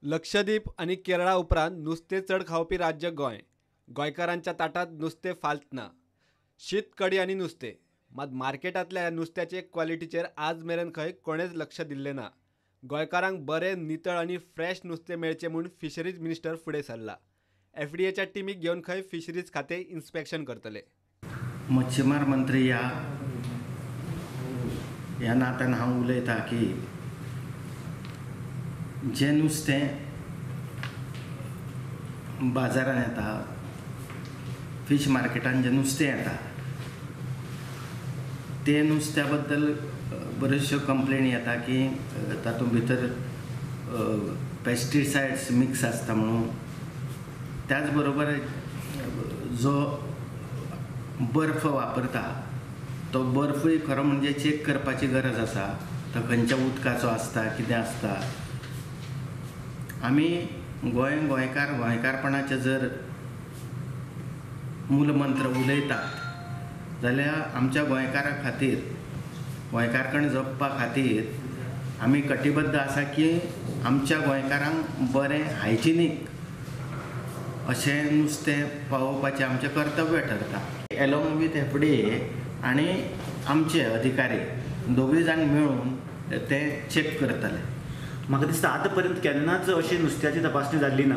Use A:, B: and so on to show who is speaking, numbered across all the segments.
A: लक्षद्वीप आनी केरळा उपरांत नुस्तें चड खावपी राज्य गोंय. गोंयकारांच्या ताटांत नुस्तें फाल्त ना. शीत, कडी आनी नुस्तें. मात मार्केटांतल्या नुस्त्याचे क्वॉलिटीचेर आज मेरेन खंय कोणेच लक्ष दिल्लें ना. गोंयकारांक बरें, नितळ आनी फ्रेश नुस्तें मेळचें म्हूण फिशरीज मिनिस्टर फुडें सरला. एफडीएच्या टिमीक घेवन खंय फिशरीज खातें इन्स्पेक्शन करतले.
B: मच्छीमार मंत्री ह्या नात्यान हांव उलयतां की जें नुस्तें बाजारांत येता, फिश मार्केटान जें नुस्तें येता तें नुस्त्या बद्दल बऱ्योचश्यो कंप्लेनी येता की तातूंत भितर पेस्टिसायड्स मिक्स आसता म्हणून. त्याच बरोबर जो बर्फ वापरता तो बर्फूय खरो म्हणजे चॅक करपाची गरज आसा, तो खंयच्या उदकाचो आसता, कितें आसता. आमी गोंय गोंयकार गोंयकारपणाचें जर मूलमंत्र उलयतात जाल्यार आमच्या गोंयकारां खातीर, गोंयकारपण जपपा खातीर आमी कटिबद्ध आसा की आमच्या गोंयकारांक बरें हायजिनीक अशें नुस्तें पावोवपाचें आमचें कर्तव्य ठरता. एलोंग वीथ एफडीए आनी आमचे अधिकारी दोगूय जाण मेळून ते चॅक करतले.
C: म्हाका दिसता आतां पर्यंत केन्नाच अशी नुस्त्याची तपासणी जाल्ली ना.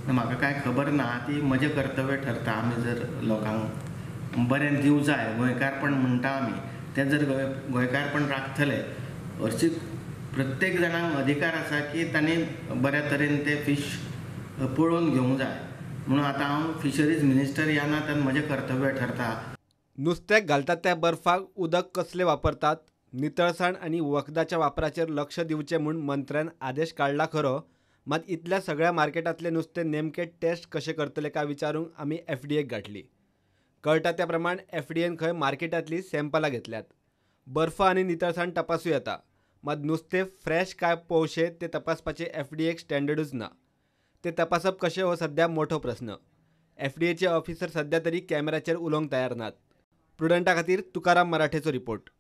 B: म्हाका कांय खबर ना, ती म्हजें कर्तव्य ठरता. आमी जर लोकांक बरें दिवं जाय, गोंयकारपण म्हणटा आमी, तें जर गोंयकारपण राखतले, हरशीं प्रत्येक जाणांक अधिकार आसा की तांणी बऱ्या तरेन ते फीश पळोवन घेवंक जाय. म्हणून आतां हांव फिशरीज मिनिस्टर ह्या नात्यान म्हजें कर्तव्य ठरता.
A: नुस्त्याक घालतात त्या बर्फाक उदक कसलें वापरतात, नितळसाण आनी वखदाच्या वापराचेर लक्ष दिवचें म्हूण मंत्र्यान आदेश काडला खरो, मात इतल्या सगळ्या मार्केटांतलें नुस्तें नेमकें टेस्ट कशें करतले काय विचारूंक आमी एफडीएक गांठली. कळटा त्या प्रमाण एफडीएन खंय मार्केटांतलीं सॅम्पलां घेतल्यात. बर्फ आनी नितळसाण तपासूं येता, मात नुस्तें फ्रेश काय पोवशें तें तपासपाचें एफडीएक स्टँडर्डूच ना. तें तपासप कशें हो सद्या मोठो प्रस्न. एफडीएचे ऑफिसर सद्या तरी कॅमेराचेर उलोवंक तयार नात. प्रुडंटा खातीर तुकाराम मराठेचो रिपोर्ट.